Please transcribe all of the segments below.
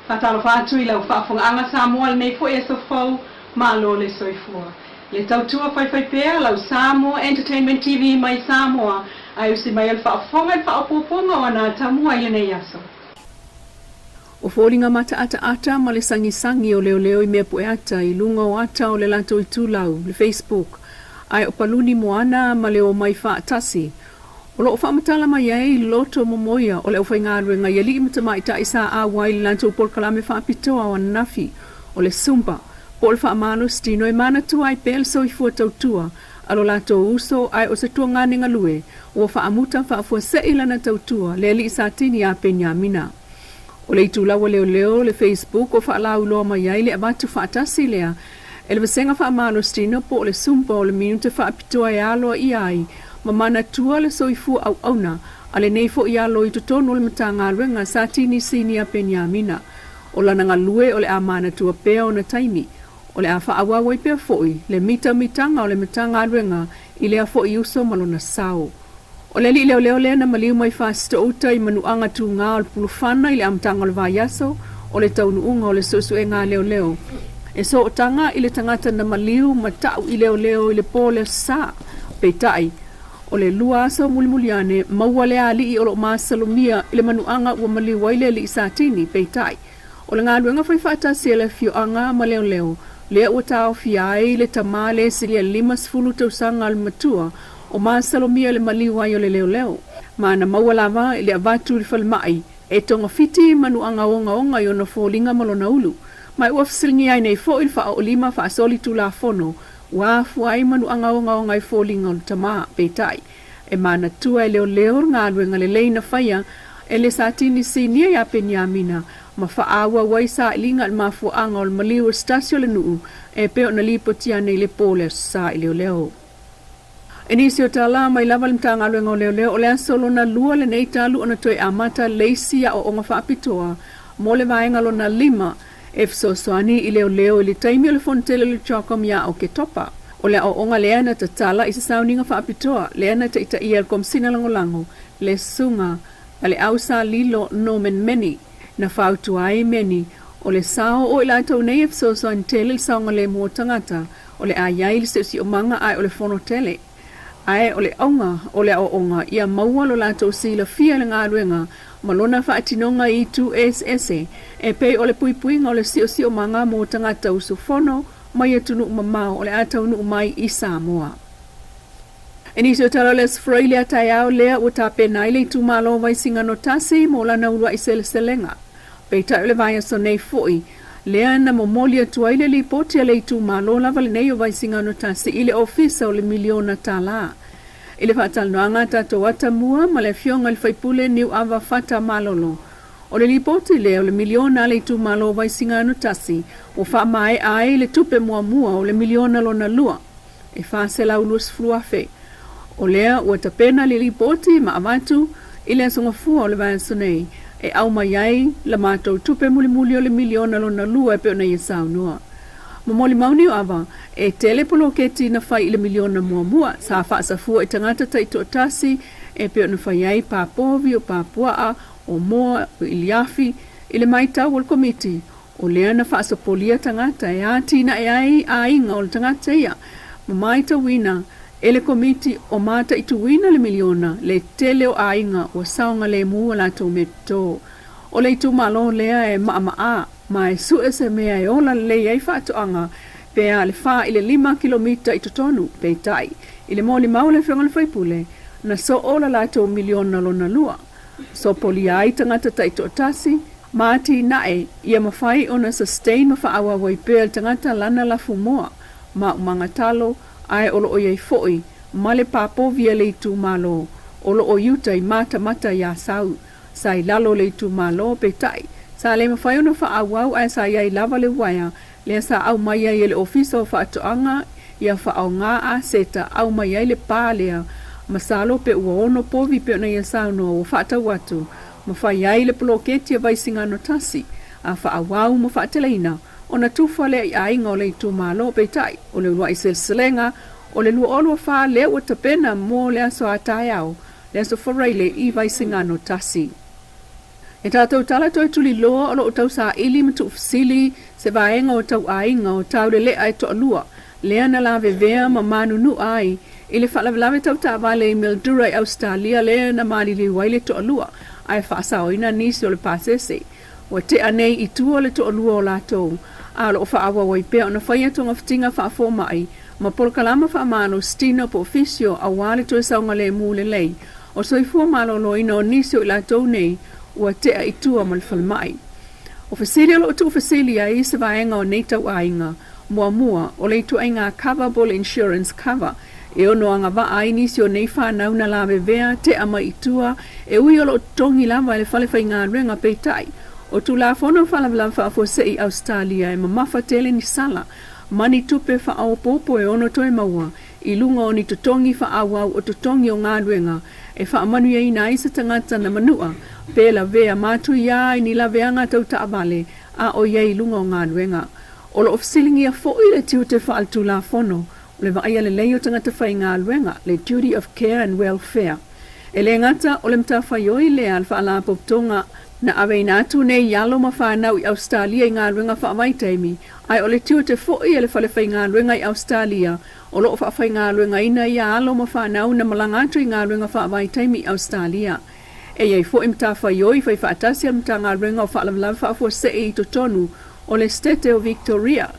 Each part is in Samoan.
Faatalofa atu i lau faafofogaaga Samoa i lenei foi aso fou, malo le soifua. Le tautua faifaipea lau Samoa Entertainment TV mai Samoa ae usi mai o le faafofoga i le faaopoopoga o ana atamua i lenei aso. O foliga mataataata ma le sagisagi o leoleo i mea pueata i luga o ata o le latou itulau, le Facebook, ae o paluni moana ma le omai faatasi O lo o faamatala mai ai loto momoia o le aufaigaluega i alii ma tamaitai sa auai i le latou polokalame faapitoa o ananafi, o le Zumba, po o le faamalositino e manatua ai pea le soifua tautua a lo latou uso ae o se tuagane galue ua faamuta faafuasei lana tautua le alii Satini ia Peniamina. O le itulau a leoleo le Facebook ua faalauiloa mai ai le avatu faatasi lea e le vasega faamalositino po o le Zumba o le minute faapitoa e aloaia ai ma manatua le soifua auauna a lenei foi alo i totonu o le Matagaluega Satini Sinia Peniamina. O lana galue o le a manatua pea ona taimi, o le a faaauau ai pea foi le mitamitaga o le Matagaluega i lea foi uso ma lona sao. O le alii leoleo lea na maliu mai Fasitoo-uta i manuaga tuga o le Pulufana i le amataga o le vaiaso o le taunuuga o le suesuega a leoleo e sootaga i le tagata na maliu ma ta'u i leoleo i le po o le Aso Sa. Peitai, o le lua aso mulimuli ane, maua lea alii o lo o masalomia i le manuaga ua maliu ai le alii Satini, peitai, O le galuega fai faatasi a le afioaga ma leoleo lea ua taofia ai le tama le silia 50 tausaga a le matua o masalomia le maliu ai o le leoleo ma na maua lava i le avatu i le falemai e togafiti manuaga ogaoga i ona foliga ma lona ulu ma ua fesiligia ai nei foi le faaoolima faasolitulafono ua afua ai manuaga ogaoga i foliga o le tama. Peitai, E manatua e leoleo le galuega lelei na faia e le Satini Sinia iā Peniamina ma faaauau ai sailiga i le mafuaaga o le maliu o se tasi o le nuu e pei ona lipotia nei le po o le Aso Sa i leoleo. I nisi o tala mai lava le Matagaluega o Leoleo o le aso lona lua lenei talu ona toe amata le isi aoaoga faapitoa mo le vaega lona lima e fesoasoani i leoleo i le taimi o le Fonotele o le CHOGM iā Oketopa. O le aoaoga lea na tatala i se sauniga faapitoa lea na taitaia e le Komesina Lagolago le Susuga a le Au Sa Lilo Norman Meni. Na fautua ai Meni, o le sao o i latou nei e fesoasoani tele i le saogalemu o tagata o le a i ai le siosiomaga ae o le Fonotele. Ae o le auga o le aoaoga ia maua lo latou silafia i le galuega ma lona faatinoga i itu eseese e pei o le puipuiga o le siosiomaga mo tagata usufono mai atunuu mamao o le a taunuu mai i Samoa. I nisi o tala o le Aso Faraile a taeao lea ua tapena ai le itumalo o Vaisigano 1 mo lana uluai seleselega. Peitai o le vaiaso nei foi, lea na momoli atu ai le lipoti a le itumalo lava lenei o Vaisigano 1 i le Ofisa o le Miliona Tala. I le faatalanoaga a tatou atamua ma le Afioga i le Faipule Niuava Fata Malolo, o le lipoti lea o le miliona a le itumalo o Vaisigano 1 ua faamaea ai le tupe muamua o le miliona lona lua, e $420,000. O lea ua tapena le lipoti ma avatu i le Aso Gafua o le vaiaso nei e aumai ai la matou tupe mulimuli o le miliona lona lua e pei ona ia saunoa. Momoli mau Niuava, e tele poloketi na fai i le miliona muamua sa faasafua i tagata taitoatasi e pei ona fai ai pā povi o pā puaa, o moa, o iliafi, i le maitau o le Komiti O lea na faasopolia tagata e atinae ai aiga o le tagata ia, ma maitauina e le Komiti o mataituina le miliona le tele o aiga ua saogalemu a latou mea toto. O le itumalo lea e maʻamaʻa ma e sue se mea e ola lelei ai faatoaga pe a le fa i le lima kilomita i totonu, peitai, i le molimau a le Afioga i le Faipule, na soo la latou miliona lona lua. Sopolia ai tagata taitoatasi ma atinae ia mafai ona sustain ma faaauau ai pea le tagata lana lafumoa ma umaga talo ae o lo o i ai foi ma le papovi a le itumalo o lo o i uta i matamata i Asau sa i lalo o le itumalo peitai sa le mafai ona faaauau ae sa i ai lava le uaea lea sa aumai ai e le Ofisa o Faatoaga ia faaaoga aseta aumai ai le pa lea masalo pe ua ono povi pe ona ia saunoa ua faatau atu ma fai ai le poloketi a Vaisigano 1 a faaauau ma faateleina ona tufa lea i aiga o le itumalo peitai o le uluai seleselega o le 2024 lea ua tapena mo le aso a taeao le aso Faraile i Vaisigano 1. E tatou tala toe tuliloa o loo tausaili ma tuufesili se vaega o tauaiga o Taulelea e toalua lea na lavevea ma manunua ai i le faalavelave tau taavale i Mildura i Ausetalia lea na maliliu ai le toalua ae faasaoina nisi o le pasese. Ua tea nei i tua le toalua o latou, a o lo o faaauau ai pea ona faia togafitiga faafomai ma polokalama faamalositino po o fisio aua le toe saogalemu lelei o soifua maloloina o nisi o i latou nei ua tea i tua ma le falemai. O fesili o lo o tuufesili ai se vaega o nei tauaiga, muamua, o le ituaiga cover po o le insurance cover e ono agavaa ai nisi o nei fanau na lavevea tea mai i tua e ui o lo o totogi lava e le fale faigaluega peitai o Tulafono Faalavelave Faafuasei i Ausetalia e mamafa tele ni sala ma ni tupe faaopoopo e ono toe maua i luga o ni totogi faaauau o totogi o galuega e faamanuiaina ai se tagata na manua pe lavea matuia i ni laveaga tau taavale a o i ai i luga o galuega. O lo o fesiligia foi le tiute faaletulafono o le vaaia lelei o tagata faigaluega, le duty of care and welfare. E le gata o le matafaioi lea a le Faalapotopotoga na aveina atu nei alo ma fanau i Ausetalia i galuega faavaitaimi, ae o le tiute foi e le fale faigaluega i Ausetalia o lo o faafaigaluegaina ia alo ma fanau na malaga atu i galuega faavaitaimi i Ausetalia. E i ai foi matafaioi faifaatasi a le Matagaluega o Faalavelave Faafuasei i totonu o le Setete o Victoria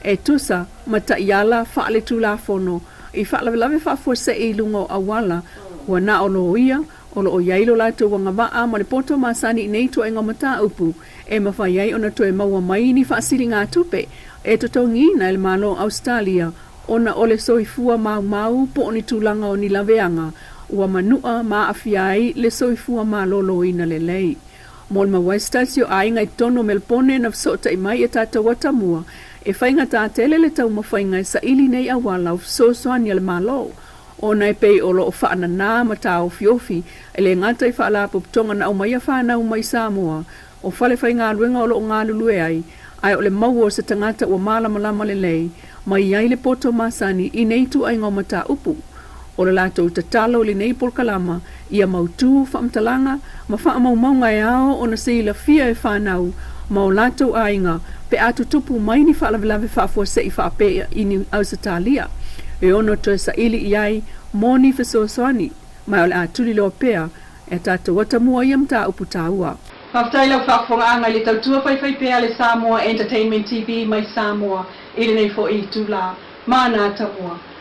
e tusa ma taiala faaletulafono i faalavelave faafuasei i luga o auala ua na o loia o lo o i ai lo latou agavaa ma le poto masani i nei ituaiga mataupu e mafai ai ona toe maua mai ni faasiligatupe e totogiina e le Malo o Ausetalia ona o le soifua maumau po o ni tulaga o ni laveaga ua manua ma aafia ai le soifua maloloina lelei. Mo le mau ai se tasi o aiga i totonu o Melebone na fesootai mai e tatou atamua e faigata tele le taumafaiga e saili nei auala o fesoasoani a le Malo ona e pei o lo o faananā ma taofiofi e le gata i faalapotopotoga na aumaia fanau mai Samoa o fale faigaluega o lo o galulue ai, ae o le maua o se tagata ua malamalama lelei mai ai le poto masani i nei ituaiga o mataupu. O le latou tatalo i lenei polokalama ia mautū faamatalaga ma faamaumauga e ao ona silafia e fanau ma o latou aiga pe a tutupu mai ni faalavelave faafuasei faapea i ni Ausetalia e ono toe saili i ai mo ni fesoasoani, ma o le a tuliloa pea e tatou atamua ia mataupu taua. Faafetai lau faafofogaaga i le tautua faifaipea a le Samoa Entertainment TV mai Samoa i lenei foi itula. Mana atamua.